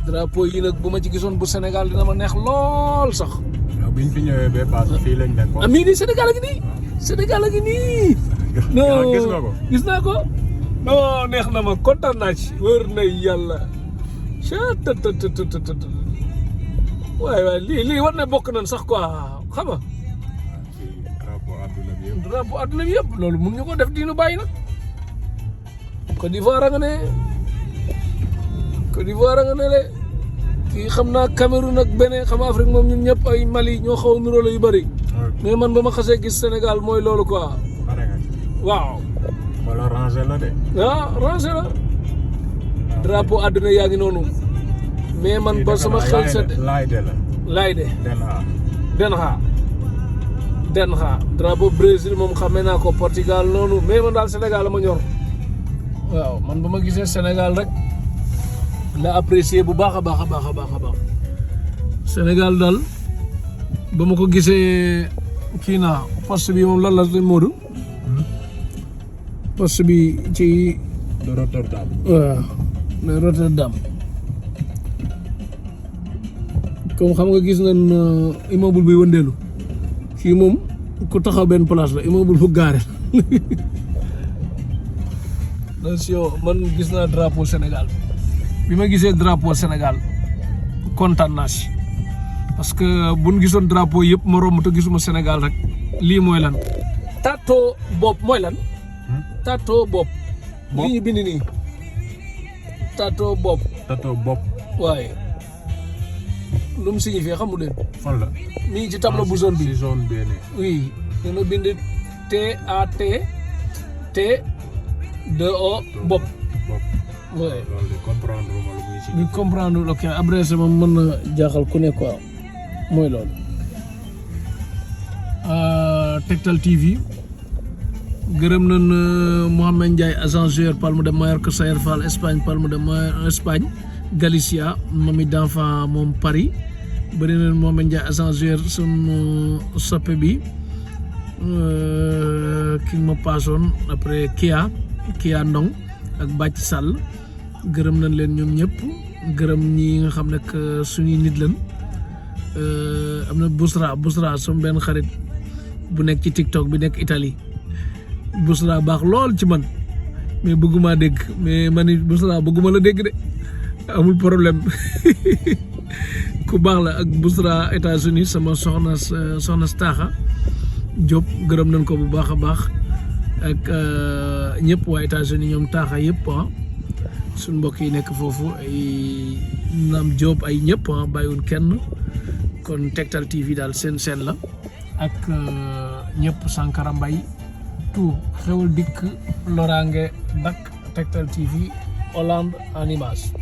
drapeau yi nag bu ma ci gisoon bu Sénégal dina ma neex lool sax. yow biñ fi ñëwee ba paase fii lañ nekkoon. ah mii nii Sénégal a ngi nii. Sénégal a ngi nii. non gis nga ko. gis naa ko. non neex na ma kontaan naa ci. wër na yàlla. waaye lii war na bokk nañ sax quoi xam nga. drapeau adduna bi yëpp loolu mun ñu ko def di ñu bàyyi nag. Côte d'Ivoire nga ne le kii xam naa Cameroun ak Bénin xam Afrique moom ñun ñëpp ay Mali ñoo xaw a niroo yu bëri. mais man ba ma xasee gis Sénégal mooy loolu quoi. waaw. wala rangé la de. ah rangé la. drapeau adduna yaa ngi noonu. mais man ba sama xel set. Laayde Den Haag drapeau Brésil moom xamee naa ko Portugal noonu mais man daal Sénégal la ma ñor. waaw man ba ma gisee Sénégal rek la apprécier bu baax a baax. Sénégal daal ba ma ko gisee kii naa poste bi moom lan la Modou. poste bi ci. de Rotterdam. waaw de Rotterdam. comme xam nga gis nañ immeuble bi wëndeelu fii moom ku taxaw benn place la immeuble bu gaare nation man gis naa drapeau Sénégal bi ma gisee drapeau Sénégal kontaan naa si parce que buñ gisoon drapeau yëpp ma romb te gisuma Sénégal rek lii mooy lan tato bopp mooy lan tato bopp li ñu bind nii tato bopp waaye lu mu signifie xamu leen fan la mi ngi ci tableau bu zone bi ci zone bi oui dana bind TAT T2O bopp oui ñu comprendre ok abrégé moom mën na jaaxal ku ne quoi mooy loolu Tektal TV gërëm nañ Mohamed Ndiaye agent Palme de Mallorca Sayer Fall Espagne Palme de Mallorca Espagne Galicia Mami d'enfant moom Paris bëri na Mohamed Ndiaye agent sunu soppe bi ki ma paasoon après Kia Ndong ak Bàcc Sall gërëm nañ leen ñoom ñëpp gërëm ñi nga xam ne que suñuy nit lañ am na Bousra sama benn xarit bu nekk ci TikTok bi nekk Italie Bousra baax lool ci man mais bëgguma dégg mais man it Bousra bëgguma la dégg de amul problème ku baax la ak Bousra États-Unis sama soxna Staxa Diop gërëm nañ ko bu baax a baax ak ñëpp waa États-Unis ñoom taaxa yëpp suñ mbokk yi nekk foofu ay naam Diop ay ñëpp bàyyiwul kenn kon Tektal TV daal seen la ak ñëpp Sankara Mbaye tout xewal dikk loraange dak Tektal TV Hollande en image